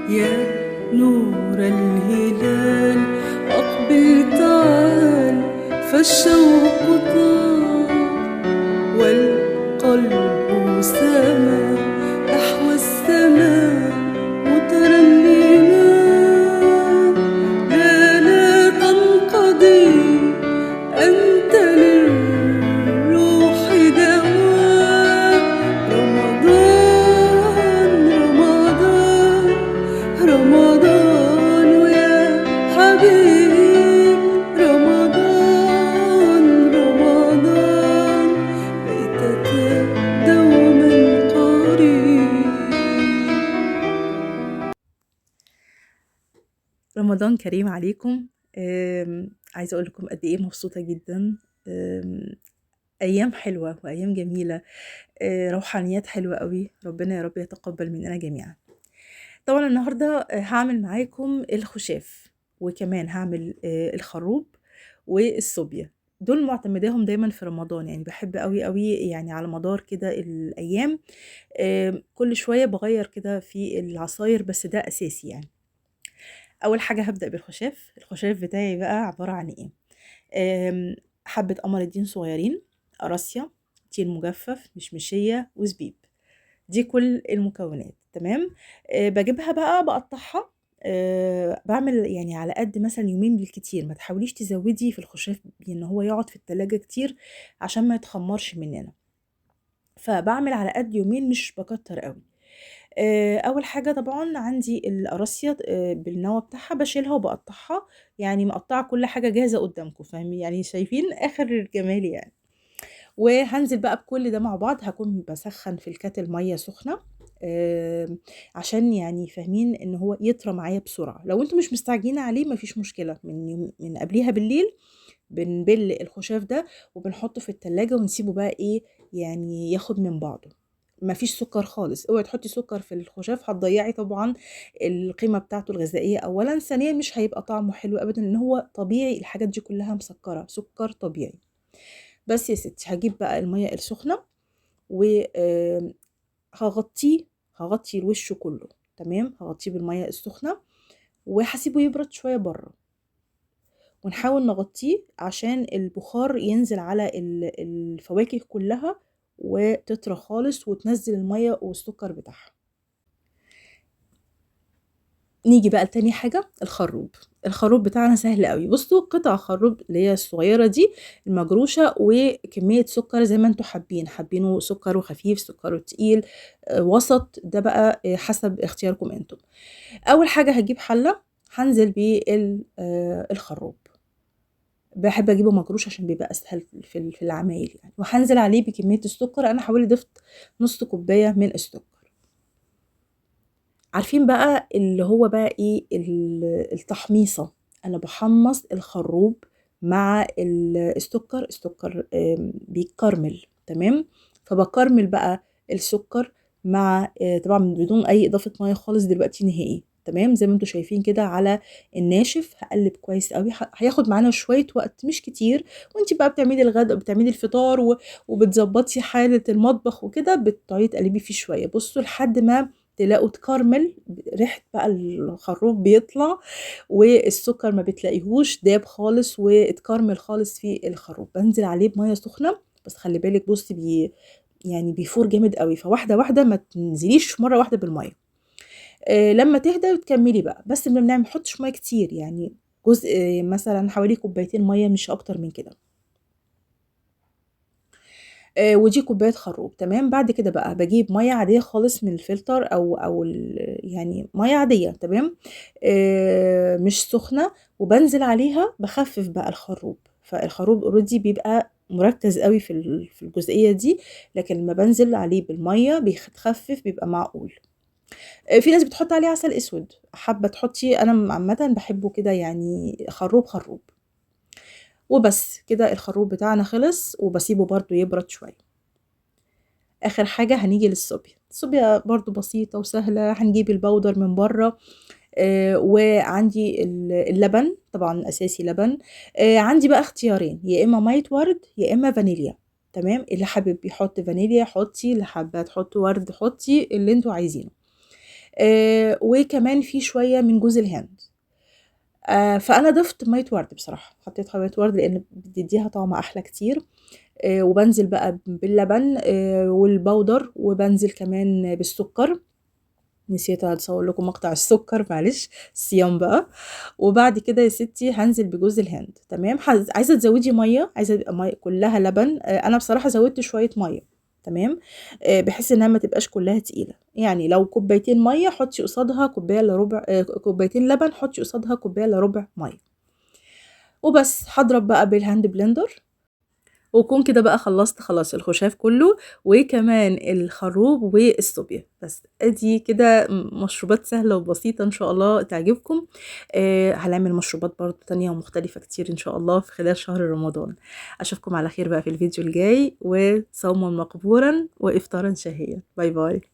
يا نور الهلال أقبل تعال، فالشوق طال والقلب سما نحو السماء مترنما. لا لا تنقضي أنت للروح دواء. رمضان رمضان رمضان يا حبيب، رمضان رمضان ليتك دوما قريب. رمضان كريم عليكم. عايزة أقول لكم قد إيه مبسوطة جدا. أيام حلوة وأيام جميلة، روحانيات حلوة قوي. ربنا يا رب يتقبل مننا جميعا. طبعا النهاردة هعمل معاكم الخشاف، وكمان هعمل الخروب والصوبيا. دول معتمداهم دايما في رمضان، يعني بحب قوي قوي، يعني على مدار كده الأيام، كل شوية بغير كده في العصاير، بس ده أساسي يعني. أول حاجة هبدأ بالخشاف. الخشاف بتاعي بقى عبارة عن إيه؟ حبة قمر الدين صغيرين، قراصية، تين مجفف، مشمشية، وزبيب. دي كل المكونات. تمام. بجيبها بقى بقطعها، بعمل يعني على قد مثلا يومين بالكتير. ما تحاوليش تزودي في الخشاف ان هو يقعد في التلاجة كتير عشان ما يتخمرش مننا. فبعمل على قد يومين، مش بكتر قوي. اول حاجة طبعا عندي القراصيه، بالنوى بتاعها بشيلها وبقطعها، يعني مقطعه كل حاجة جاهزة قدامكم، فاهمين يعني، شايفين اخر الجمال يعني. وهنزل بقى بكل ده مع بعض. هكون بسخن في الكاتل مية سخنة، عشان يعني فاهمين ان هو يطرى معايا بسرعة. لو انتم مش مستعجلين عليه مفيش مشكلة، من قبليها بالليل بنبل الخشاف ده وبنحطه في التلاجة ونسيبه بقى ايه يعني ياخد من بعضه. مفيش سكر خالص، اوعي تحطي سكر في الخشاف، هتضيعي طبعا القيمة بتاعته الغذائية اولا، ثانيا مش هيبقى طعمه حلو ابدا، لان هو طبيعي الحاجات دي كلها مسكره، سكر طبيعي. بس يا ستي هجيب بقى المية السخنة وهغطيه، هغطي الوش كله. تمام، هغطيه بالمية السخنة وهسيبه يبرد شوية بره، ونحاول نغطيه عشان البخار ينزل على الفواكه كلها وتطرى خالص وتنزل المية والسكر بتاعها. نيجي بقى لتاني حاجة، الخروب. الخروب بتاعنا سهل قوي. بصوا، قطع خروب اللي هي الصغيرة دي المجروشة، وكمية سكر زي ما انتوا حابين، حابينه سكره خفيف، سكره تقيل، وسط، ده بقى حسب اختياركم انتم. اول حاجة هجيب حلة هنزل بالخروب، بحب اجيبه مجروش عشان بيبقى اسهل في العمايل يعني. وهنزل عليه بكمية السكر، انا حوالي ضفت نص كوباية من السكر. عارفين بقى اللي هو بقى ايه التحميصة، انا بحمص الخروب مع السكر. السكر بيتكرمل، تمام، فبكرمل بقى السكر مع طبعا بدون اي اضافة مية خالص دلوقتي نهائي. تمام، زي ما انتوا شايفين كده على الناشف. هقلب كويس قوي، هياخد معانا شوية وقت مش كتير، وانتي بقى بتعملي الغداء، بتعملي الفطار وبتظبطي حالة المطبخ وكده، بتقعدي تقلبي فيه شوية. بصوا لحد ما تلاقوا تكرمل، ريحة بقى الخروب بيطلع والسكر ما بتلاقيهوش داب خالص واتكرمل خالص في الخروب. بنزل عليه بمية سخنة، بس خلي بالك بصي يعني بيفور جامد قوي، فواحدة واحدة، ما تنزليش مرة واحدة بالمية. لما تهدى وتكملي بقى، بس ما بنحطش مية كتير، يعني جزء مثلا حوالي كوبايتين مية مش اكتر من كده. ودي كوباية خروب. تمام، بعد كده بقى بجيب مية عادية خالص من الفلتر او يعني مية عادية، تمام، مش سخنة، وبنزل عليها بخفف بقى الخروب. فالخروب already بيبقى مركز قوي في الجزئية دي، لكن لما بنزل عليه بالمية بيتخفف، بيبقى معقول. في ناس بتحط عليه عسل اسود، حابة تحطي، انا عامة بحبه كده يعني خروب خروب. وبس كده الخروب بتاعنا خلص، وبسيبه برضو يبرد شوية. اخر حاجة هنيجي للصوبيا. الصوبيا برضو بسيطة وسهلة. هنجيب البودر من بره، وعندي اللبن طبعا اساسي لبن. عندي بقى اختيارين، يا اما مية ورد يا اما فانيليا. تمام، اللي حابب يحط فانيليا حطي، اللي حابة تحط ورد حطي، اللي انتوا عايزينه. وكمان في شوية من جوز الهند. فأنا ضفت مية ورد بصراحة، حطيت مية ورد لأن بتديها طعم أحلى كتير. وبنزل بقى باللبن والبودر، وبنزل كمان بالسكر. نسيت اصور لكم مقطع السكر، معلش صيام بقى. وبعد كده يا ستي هنزل بجوز الهند. تمام. عايزه تزودي مية، عايزه تبقى مية كلها لبن. انا بصراحة زودت شوية مية. تمام. بحيث انها ما تبقاش كلها تقيلة. يعني لو كوبايتين مية حطي قصادها كوباية الا ربع، كوبايتين لبن حطي قصادها كوباية الا ربع مية. وبس هضرب بقى بال hand blender، وأكون كده بقى خلصت خلاص الخشاف كله، وكمان الخروب والصوبيا. بس ادي كده مشروبات سهلة وبسيطة ان شاء الله تعجبكم. هنعمل مشروبات برضو تانية ومختلفة كتير ان شاء الله في خلال شهر رمضان. اشوفكم على خير بقى في الفيديو الجاي، وصوما مقبورا وافطارا شهيا. bye bye.